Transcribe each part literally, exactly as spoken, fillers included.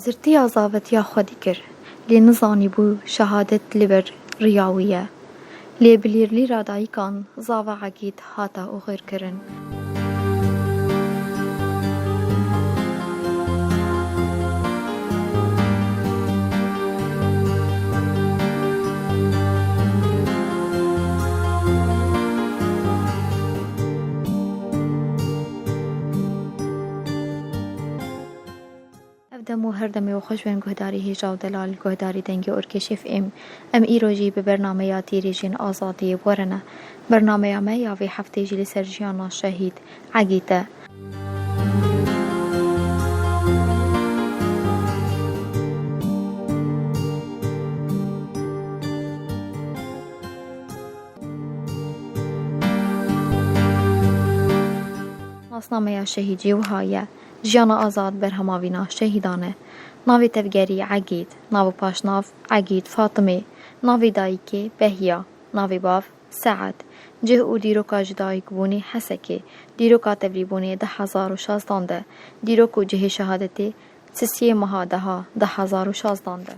Zirtiya zavetiya xwe dikir, lê nizanîbû şehadet li ber riya wî ye. Lê bi lîrlîra dayikan zava Egîd hate oxirkirin. Ev dem û her demê we xweş bên guhdarî hêja û delal, guhdarî Dengê Orkêş F M. Em îro jî bi bernameya Tîrêjên Azadiyê bi we re ne. Bernameya me ya vê heftê jî li ser jiyana şehîd Egîd e. Nasnameya şehîd jî wiha ye. Jiyana azad berhema vîna şehîdan e. Navê tevgerî Egîd, nav û paşnav Egîd Fatimê, navê dayikê Behiya, navê bav Sead. Cih û dîroka ji dayikbûnê Hesekê, dîroka tevlîbûnê du hezar û şazdan de, dîrok û cihê şehadetê sisiyê meha deha du hezar û şazdan de.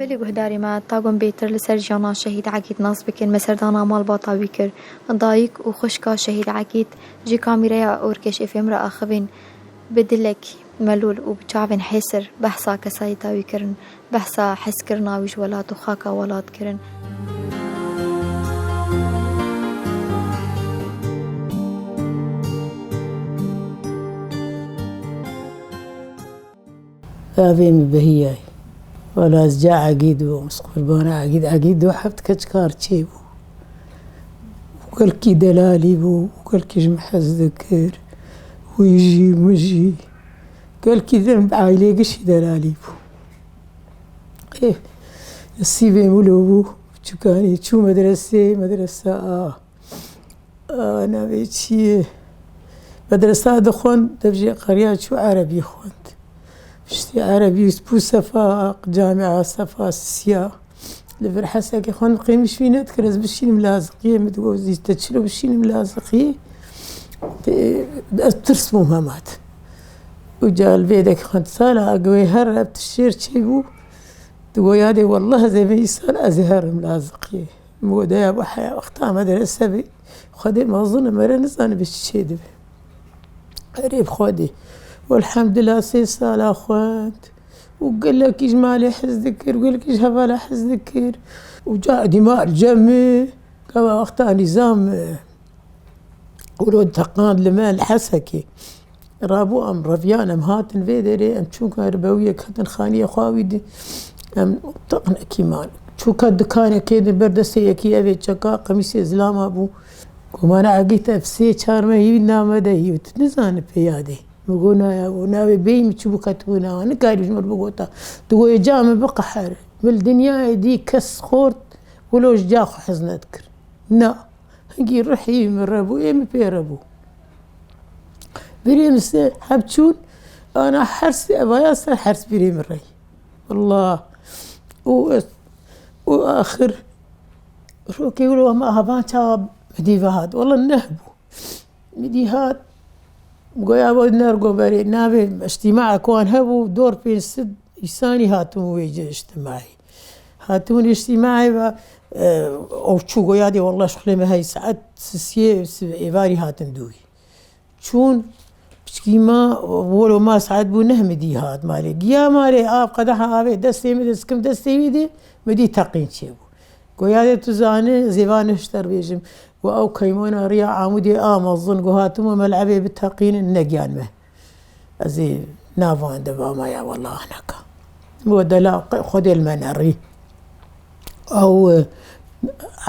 Belê guhdarê me, ta ku em bêtir li ser jiyana şehîd Egîd nas bikin, me serdana malbata wî kir. Dayik û xwişka şehîd Egîd ji kamîreya Orkêş F M re axivîn. Bi dilek melûl û bi çavên hêsir behsa kesayeta wî kirin, behsa hezkirina wî ji welat û xaka welat kirin. Avê min Behiyayê. Wela ez ca Egîd bûm, ez qurbana Egîd. Egîd du heft keçkar çêbû. Gelkî delalî bû, gelkî ji min hez dikir. Wî jî, min jî. Gelkî din bi aîlê gişî delalî bû. Ê, nesîbê wilo bû. Çikanî çû medresê, medresa a. A, navê çi ye? Medresa dixwend, dev jê qeriya çû erebî xwend. Piştî erebî bû Sefa, camia Sefa Sisiya. Li vir Hesekê xwend, qîmiş wî nedikir, ez bişînim Laziqiyê, min digot, "Zî te çilo bişînim Laziqiyê?" Te, ez tirs bûm hemat. Û ca li vê dekî xwend sala, eger wê here ev tişt çêbû, digot, "Yadê, wellah ez ê vê îsal ez ê herim Laziqiyê." Min got, "Deya bu heya wexta medrese bî, Xwedê mezin e, mere nizane bi çi çê dibe." Erê bi Xwedê. Welhemdulillah sê sala xwend. Û gelekî ji malê hez dikir, gelekî ji hevala hez dikir. Û ca dîmar cem e, gava wexta nîzam, e, wilo teqand li me li Hesekê. Rabû em reviyan, em hatin vê derê, em çûn karibewiyê ketin xaniyê xwe wî di, em teqnekî man. Çûka dikanekê di ber destê yekî evê çeka qemîsê zilama bû. Gomana Egîd ev sê çar mehî name de hî tu nizane pê yadê. Min got, "Naya, o navê bêyî min çi bû ketibû nawa, nikarî ji min bigota." Digot, "Ê ca min biqeher, min li dinyayê dî kes xort, wilo ji ca xwe hez nedikir." Na. Hingî rihî min re bû, ê min pê re bû. Birê min se heb çûn, ana hers evaya ser hers birê min re. Wallah. Û ez, û axir rokê wilo hema hevan çawa min dî ve hat. Wallah neh bû. Min dî hat, goya bo nergo berê, navê îctîmaa ku wan hebû, dor pênc sed îsanî hatin wê cê îctîmaî. Hatibûn îctîmaê ve, e, ew çû goya dê, "Wallah şixulê me hey saet sisiyê si-, êvarî hatin dûyî." Çûn piçkî ma, welo ma saet bû neh min dî hat malê. Giya malê av, qedeha avê destê min de, sikim destê wî de, min dî teqîn çêbû. Goya dê tu zanî, zêva nehişter bêjim. Û ew keymona riya Amûdê a mezin, ku hatibû me li evê biteqînin, negiyan me. Ez ê navandibama ya, wela neka. Û dela Xwedê li me nerî. Ew, e,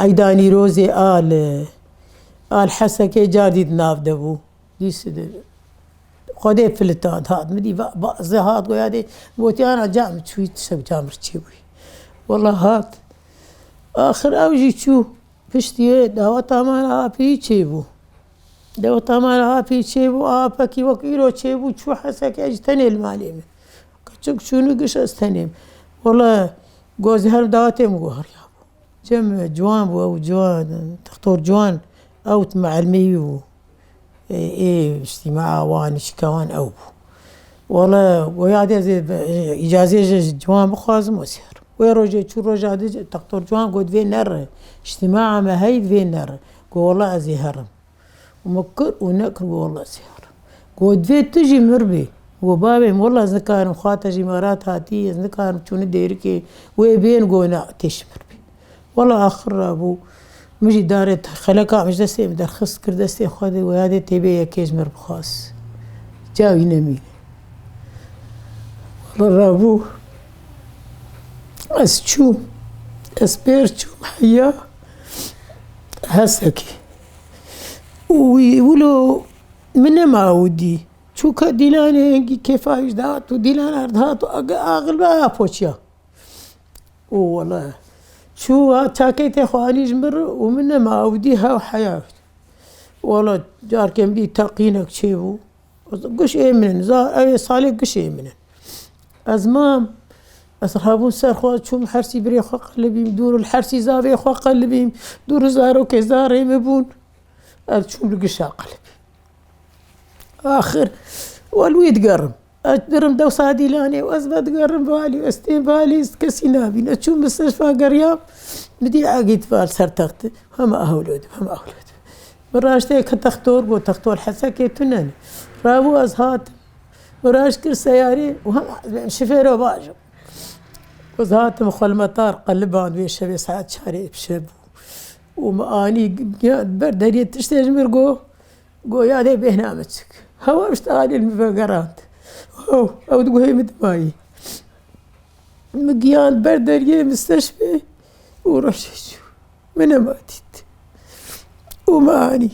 Eyda Nîrozê a li, a li Hesekê car dî di nav de bû. Dîs di Xwedê filitand hat. Min dî va-, va-, ze hat goya dê. Gotiya na cam çûyî tiştek cam çê bûyî. Wela hat. Axir ew jî çû. Piştî wê daweta mala apî çêbû. Daweta mala apî çêbû, apekî wek îro çêbû, çû Hesekê ji tenê li malê min. Keçik çûnû giş ez tenê me. Wela Go ez ê herim, dawetê min go heriya bû. Cem Ciwan bû, ew Ciwan, Textor Ciwan, ew meelmê wî bû. Ê, ê, îctîmaa wan, şika wan ew bû. Wele, go yadê ez ê be-, îcazê ji Ciwan bixwazim, ez ê herim. Wê rojê çû roja dî, Textor Ciwan got, "Divê nere. Îctîmaa me heye, divê nere." Go, "Wele ez ê herim." Û min kir û nekir, go, "Wele ez ê herim." Go, "Divê tu jî mir bî." Go, "Bavê min, wele ez nikarim, xwe te ji Îmarat hatî, ez nikarim çûnî Dêrikê, wê bên." Go, "Na, tê ji mir bî." Wele axir rabû, min jî darê xeleka min ji destê min derxist, kir destê xwe de, go, "Yadê tê bê yekê ji mir bixwaz." Ca wî nemîne. Wele rabû, ez çûm, ez pêr çûm heya Hesekê. Û wî wilo min nema ew dî. Çû ke dîlanê hingî kêfa wî jî dihat û dîlan her dihat û ag-, axil be ya poçiya. Û wele çû ha çakê tê xwe anî ji min re û min nema ew dî hew heya. Wele carkê min dî teqînek çêbû. Giş ê min in, za-, ew ê salê giş ê min in. Ez mam, ez rabûm ser xwe, çûm hersî birê xwe qelibîm, dûr li hersî zavê xwe qelibîm, dûr zarokê zarê min bûn. Ez çûm li gişa qelibîm. Axir, wele wî digerim. Ez dirim dewsa dîlanê û ez vedigerim valî, ez têm valî, ez kesî nabînim. Ez çûm mistişfa geriyam, min dî egît val ser textê. Hema ewlo dibim, hema ewlo dibim. Min raştê ke textor got, textor Hesekê tune ne. Rabû ez hatim. Min raşt kir seyarê û hema ez bêm şifêro bajo. Ez hatim xwe li metar qeliband, wê şevê saet çarê bi şev bû. Û min anî gi-, ber deriyê tiştê ji min got, Go yadê bêhna min çik. Hewa pişt alî li min vegerand. Ew, ew diguhê min dimayî. Min giyan ber deriyê mistişfê û reşê çû. Min nema dît. Û min anî.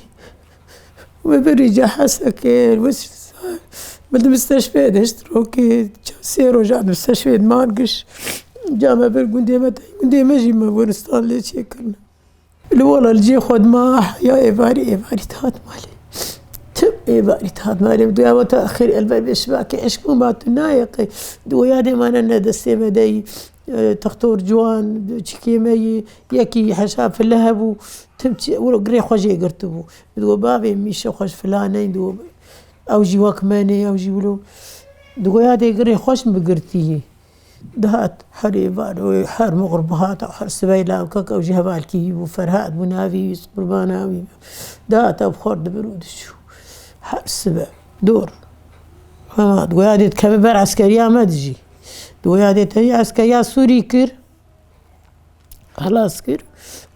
Min birî ca Hesekê, min min di mistişfê de hişt rokê, çar sê roja di mistişfê de man giş. Ca me bir gundê me tey, gundê me jî me weristan lê çêkirine. Li wela li cihê xwe dima heya êvarî, êvarî dihat malê. Tim êvarî dihat malê. Min diya weta xêr elber bê şibakê eşq bû ma tu nayê qey. Di wê yadê mane ne destê me dey, e, textor ciwan, çikê me yî, yekî heşa file hebû. Tim çi, wilo girê xwe jê girtibû. Min digo bavê mîşe xwe ji filan neyn, digo ew jî wek me nê, ew jî wilo. Digo yadê girê xwe ji min girtî yî. Dihat herê var, wê her muxir bihata, her sibey lawkek ew jî hevalkî wî bû, Ferhat bû navî wî, qurbana wî. Dihat ew bi xwe re dibir û diçû. Her sibe, dor. Hema, digoya dê dikeve ber eskeriya me dijî. Digoya dê tevî eskeriya Sûrî kir. Xelas kir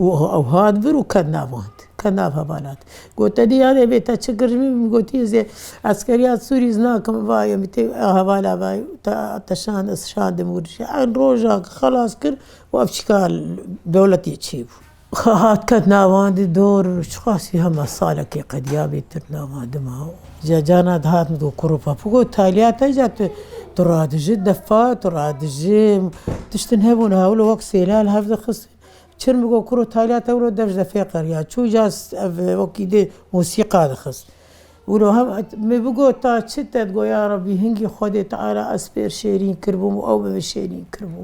û ew hat vir û ket nav wan. Ket nav hevalat. Got, "Te dî yadê bê te çi kir ji min?" Min gotî, "Ez ê eskeriya Sûrî ez nakim, va yê min tê hevala va te, te şand, ez şandim wir jî." En roja ke xelas kir û ev çika dewletê çêbû. Hat ket nav wan dî dor, çiqasî hema salekê qediya bêtir nav wan dima. Ca cana dihat min got, "Kuro papû," got, "Taliyata ca tu, tu radijî defa, tu radijî tiştin hebûn, hewlo wek sêla li hev dixist." Çir min got, "Kuro taliyata wilo dev ji defê qeriya." Çû ca s-, ev, wekî dê musîqa dixist. Wilo hem et-, min bigot, "Ta çi?" Te digot, "Ya Rebî, hingî Xwedê Teala ez pêr şêrîn kiribûm û ew bi min şêrîn kiribû.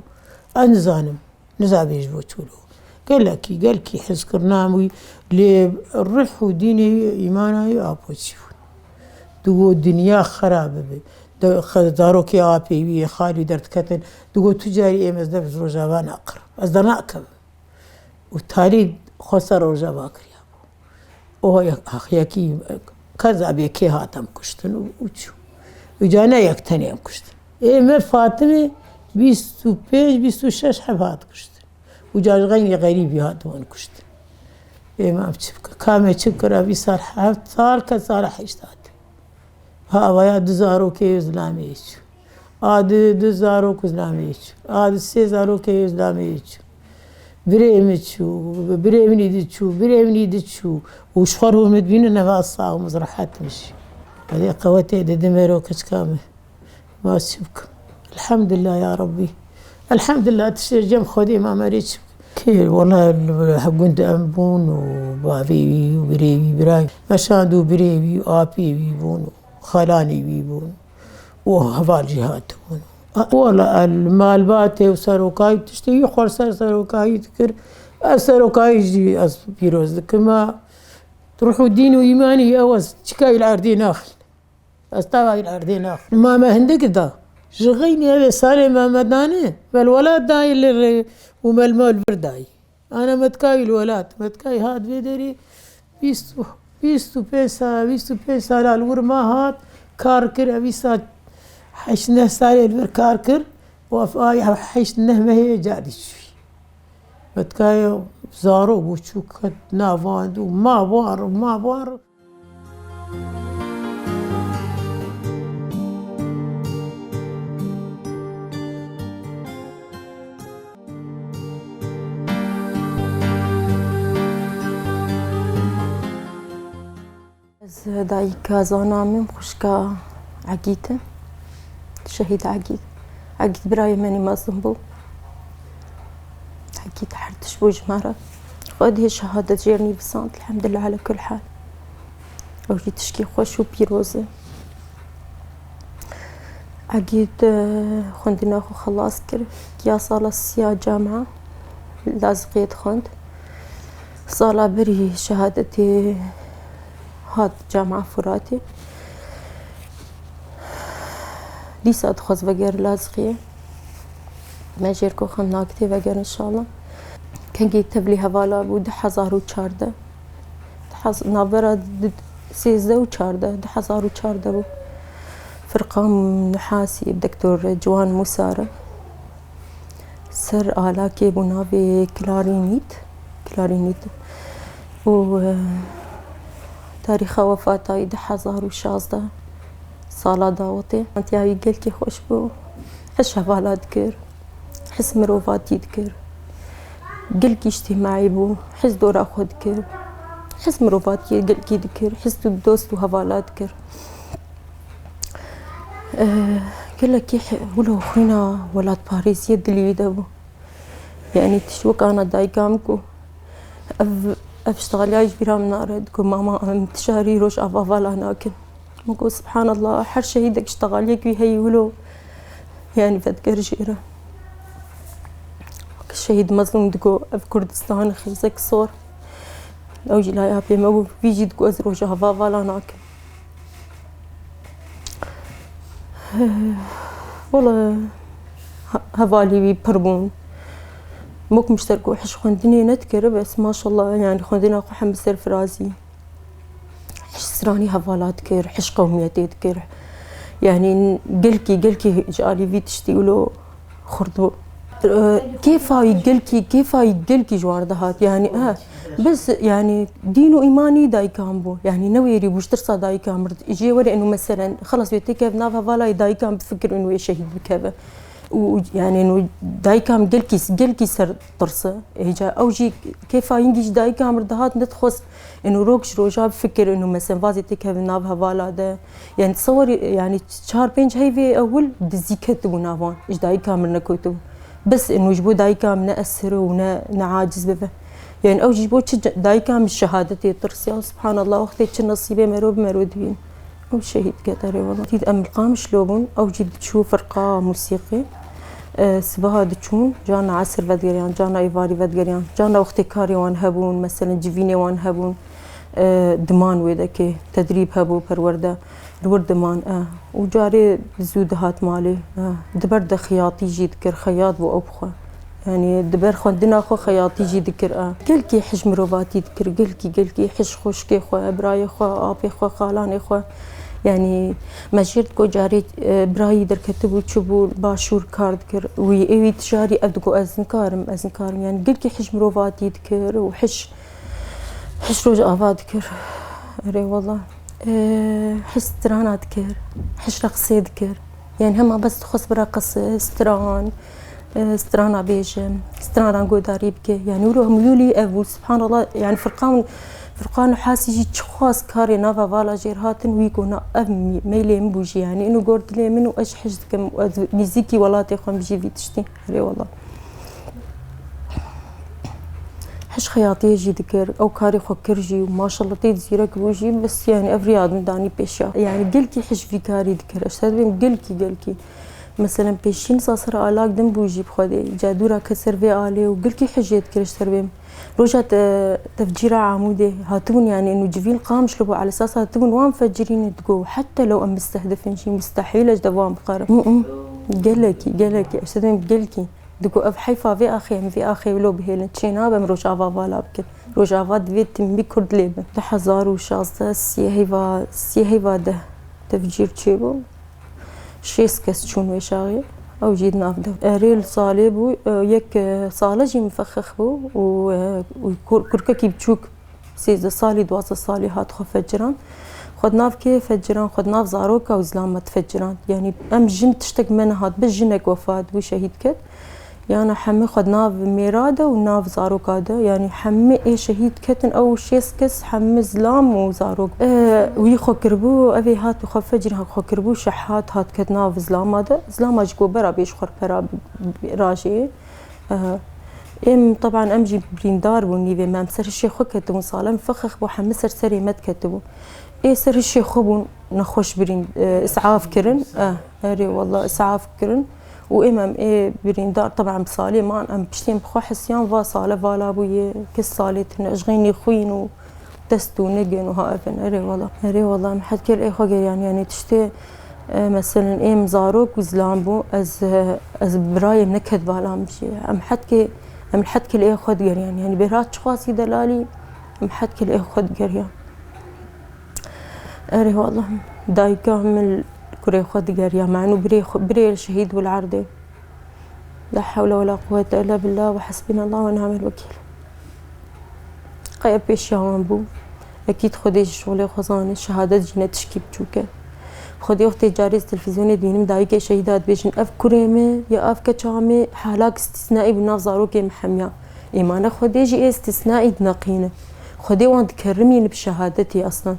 Ez nizanim, nizabê ji bo çûlo." Gelekî, gelkî hez kirina wî, lê ruh û dînê wî, îmana wî apoçî bûn. Digot, "Dinya xera bibe." De-, xe-, zarokê apê wî yê xalî derdiketin. Digot, "Tu carî êm ez dev ji Rojava naqirim. Ez dernakevim." Û talî xwe ser Rojava kiriyabû. Oha yek-, ax, yekî keza bê kê hatem kuştin û, û çû. Û ca ne yek tenê em kuştin. Ê me Fatimê bîst û pênc, bîst û şeş heb hat kuştin. Û ca ji xeynî xerîbî hatibûn kuştin. Ê me em çi bikin? Kamê çi kira vî sal heft sal ke sala heşt hat. Ha, avaya du zarokê yê zilamê yê çû. A di, du zarok û zilamê yê çû. A di sê zarokê yê zilamê yê çû. Birê min çû, birê min î di çû, birê min î di çû. Û ji xwe rû min dibînin neva sax û min rehet min jî. Belê qewetê di dimêro keçika min. Ma çi bikim? Elhamdulillah ya Rabbî. Elhamdulillah tiştê cem Xwedê ma merê çi bikim? Kê, wela li gund em bûn û bavê wî û birê wî, birayê me şand û birê wî û apê wî bûn û xalanê wî bûn û heval jî hatibûn. Wala el malbatê û serokayî tiştê wî xwe ser serokayî dikir. Ez serokayî jî ez pîroz dikim. Ruh û dîn û îmanî ew ez çika îl erdî naxin. Ez tava îl erdî naxin. Ma me hindik da. Ji xeynî ev ê salê me me dane. Vel welat dayî li rê û me li me li vir dayî. Ana me dikayî li welat. Me dikayî hat vê derê bîst û, bîst û pênc sal, bîst û pênc sala li wir ma hat, kar kir, ev îsa heşt neh salê li vir kar kir û ev ay heşt neh mehê carî çûyî. Me dikayî zaro bû çû ket navand û ma war û ma war. Ez dayika zana min xwişka Egîd e. Şehîd Egîd. Egîd birayê min ê mezin bû. Egîd her tişt bû ji me re. Xwedê şehadet jê re nivîsand. Elhamdulillah ala kul hal. Ew jî tişkî xweş û pîroz e. Egîd, e, xwendina xwe xelas kir. Ya sala siya camia Lazqiyê dixwend. Sala berî şehadetê hat Camia Furatê. Dîsa dixwest veger Lazqiyê. Me jê re got, xwendina tê veger înşallah. Kengî tevlî hevala bû du hezar û çardeh. Hez-, navbera di-, sêzdeh û çardeh, du hezar û çardeh bû. Firqan Nuhasî, Doktor Ciwan Mûsa re ser alakê bû navê Klarînît, Klarînît. Û, e, tarîxa wefatayî du hezar û şazdeh, sala dawetê. Antiya wî gelkî xweş bû. Hiş hevala dikir. His mirovatî dikir. Gelkî îctîmaî bû. His dora xwe dikir. His mirovatiyê gelkî dikir. His û dost û hevala dikir. Eh, gelekî he-, wilo xwîna welatparêziyê dilî wî de bû. Yanî tişt wek ana dayika min ku ev, ev ştexaliya ji bîra min nare. Digo, mama, em tişarî roj ava vala nakin. Min got, subhanallah, her şehîdek ji texaliyek wî heyî wilo, yanî vedger jê re. Wek şehîd Mezlûm digo, ev Kurdistan, xêzek sor. Ew jî laya pê me bû, vî jî digo, ez rojava vala nakim. Wala he-, hevalî wî pir bûn. Mok min ji te re got, hiş xwendinê nedikir, bes maşallah, yanî xwendina xwe hem bi serfirazî. Hiş stranî hevala dikir, hiş qewmiyetê dikir. Yanî gelkî, gelkî ji alî vî tiştî wilo xurt bû. Kêfa wî gelkî, kêfa wî gelkî ji wan re dihat. Yanî, eh, bes, yanî dîn û îmanî dayika min bû. Yanî newêrî bû, ji tirsa dayika min re. Jê were êno meselen, xelas wê têkeve nav hevala yê dayika min bifikir êno wê şehîd bikeve. Û, û, yanî, û dayika min gelkî, gelkî ser tirse. Hêca ew jî kêfa hingî ji dayika min re dihat, nedixwest êno rok ji roja bifikir, êno mesen vazê têkeve nav hevala de. Yanî, tesewer, yanî, çar pênc heyvê ewil dizî ketibû nav wan. Ji dayika min re nekewtibû. Bes êno ji bo dayika min ne esir û ne, ne aciz bibe. Yanî, ew jî ji bo çi ce-, dayika min şehadetê tirsiya. Subhanallah, wextê çi nesîbê mero bi mero dibîn. Ew şehîd ket, erê wela. Dît em li Qamişlo bûn, ew jî diçû firqa musîqî. E, sibeha diçûn, cana esir vedigeriyan, cana êvarî vedigeriyan, cana wextê karê wan hebûn, meselen civînê wan hebûn, e, diman wê dekê, tedrîb hebû, perwerde, li wir diman, e. Û carê zû dihat malê, e. Di ber de xeyatî jî dikir, xeyat bû ew bi xwe. Yanî di ber xwendina xwe xeyatî jî dikir e. Gelkî hij mirovatî dikir, gelkî, gelkî hij xwişkê xwe, birayê xwe, apê xwe, xalanê xwe. Yanî me jê re digot carê, e, birayî derketibû, çûbû başûr kar dikir. Wî, ê wî tijarî ev digot ez nikarim, ez nikarim. Yanî gelkî hij mirovatî dikir û hij, hij rojava dikir. Erê wela. E, hij strana dikir, hij reqsê dikir. Yanî hema bes dixwest bireqise, stran, e, strana bêje, strana godarî bike. Yanî wilo hemû yolî ev bû. Subhanallah, yanî Firqan, Firqan Nuhasî jî çiqas karê nava vala jê re hatin, wî got na, ev meylê min bû jî. Yanî ino gor dilê min û ez jî hij dikim û ez nîzîkî welatê xwe im jî vî tiştî. Erê wela. Hij xeyatiyê jî dikir, ew karê xwe kir jî û maşallah tê zîrek bû jî, bes yanî ev riya min danî pêşiya. Yanî gelkî hij vî karî dikir, ez te dibêm gelkî, gelkî. Meselen pêşîn sa ser alak din bû jî bi Xwedê. Ca dûra ket ser vê alê û gilkî hijê dikir ji ser vê. Roja te-, tefcîra Amûdê hatibûn, yanî û civîn qamşlo bû, elesas hatibûn wan fecirînê digo, heta lew em bistehdifin jî mustehîl e ji devan bixerim. Hı hı. Gelekî, gelekî, ez dibêm gelkî. Digo ev heyfa vê axê, em vê axê wilo bihêlin. Çê nabe em Rojava vala bikin. Rojava divê timî Kurd lê bin. Du hezar û şazdeh, siyê heyva, siyê heyva deh tefcîr çêbû. Şêst kes çûn wê şaxê. Ew jî di nav de. Erê li salê bû, e, yek, e, sale jî mifexix bû û, e, û kur-, kurkekî biçûk sêzdeh salî, duwazdeh salî hat xwe feciran. Xwe di nav kê feciran, xwe di nav zaroka û zilama difeciran. Yanî em jin tiştek me nehat, bi jinek wefat bû, şehîd ket. Yana hemî xwe di nav mêra de û nav zaroka de, yanî hemî ê şehîd ketin, ew şêst kes hemî zilam û zarok. E, wî xwe kiribû, ev ê hat xwe fecirî xwe kiribû, şehat hat ket nav zilama de. Zilama ji ku bera bêj xwe pera rajê. E, êm, teban em jî birîndar bûn nîvê me, em ser hişê xwe ketibûn, salem fixix bû, hemî ser serê me diketibû. Ê ser hişê xwe bûn, nexweş birîn, e, isaf kirin. E, erê wela isaf kirin. Û êm em ê birîndar, teban em salê man, em piştê em xwe hisiyan va sale vala bûye, kes salê tune, ji xeynî xwîn û dest û nigin û ha evin. Erê wela, erê wela, em hetkê li ê xwe geriyan, yanî tiştê, e, meselen êm zarok û zilam bû, ez, e, ez birayê min neket vala min jî. Em hetkê, em li hetkê li ê xwe digeriyan, yanî bêra çiqasî delalî, em hetkê li ê xwe digeriyan. Erê wela, dayika min li kurê xwe digeriya, me û birê xwe, birê şehîd bû li erdê. La hewle wela quwwete illa billah ve hasbunallah ve ni'mel wekîl. Qeye pêşiya wan bû. Ekîd Xwedê ji şolê xwe zane, şehadet jî ne tişkî biçûk e. Xwedê wextê carê ez televîzyonê dibînim, dayikê şehîda dibêjin, ev kurê me ya ev keça me halak îstîsnaî bû nav zarokê me hemiya. Êmane Xwedê jî ê îstîsnaî dineqîne. Xwedê wan dikerimîne bi şehadetê aslan.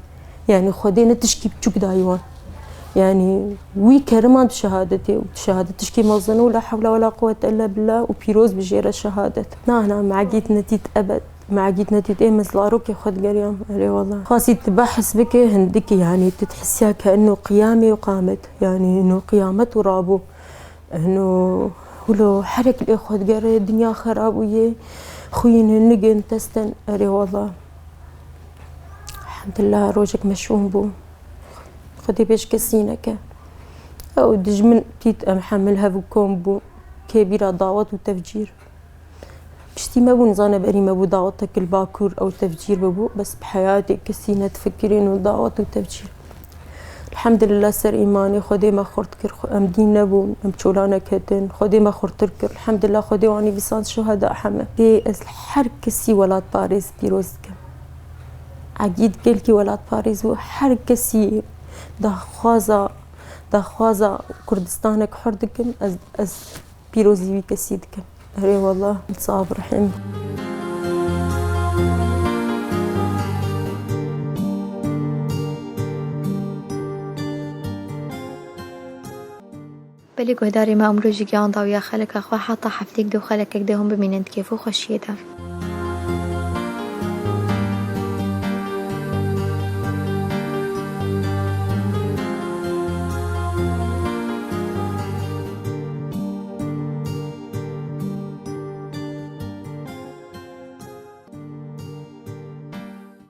Yanî Xwedê ne tişkî biçûk dayî wan. Yanî wî keriman bi şehadetê û şehadet tişkî mezin û la hewla wela quwwete illa billah û pîroz bi jê re şehadet. Na, na, me egîd nedît ebed. Me egîd nedît ê me zarokê xwe digeriyan. Erê wela. Xwasî tu behs bike hindikî, yanî tu dihisiya ke ino qiyamê û qamet. Yanî ino qiyamet û rabû. Hino, wilo herek lê xwe digere, dinya xerab û yê xwîn, nigin, testin. Erê wela. Elhamdulillah, rojek meşûm bû. Xwedê bêj kesî neke. Ew dijmin tît em hemil hev û kom bû. Kê bîra dawet û tevcîr. Piştî me bû, nizane berî me bû dawetek li Bakur ew tevcîr bibû, bes bi heyatê kesî nedifikirîn û dawet û tevcîr. Elhamdulillah ser îmanê Xwedê me xurt kir, xwe-, em dîn nebûn, em çola neketin, Xwedê me xurtir kir. Elhamdulillah Xwedê wan nivîsand şuheda heme. Dê ez li her kesî welatparêz pîroz dikim. Egîd gelkî welatparêz û her kesî daxwaza, daxwaza Kurdistanek hur dikim, ez, ez pîrozî wî kesî dikim. Erê wela, sax rehîm. Belê guhdarê me, umrû jî giyan dawiya xeleka xwe, heta heftêk dê û xelekek dê hûn bimînin di kêf û xweşiyê de.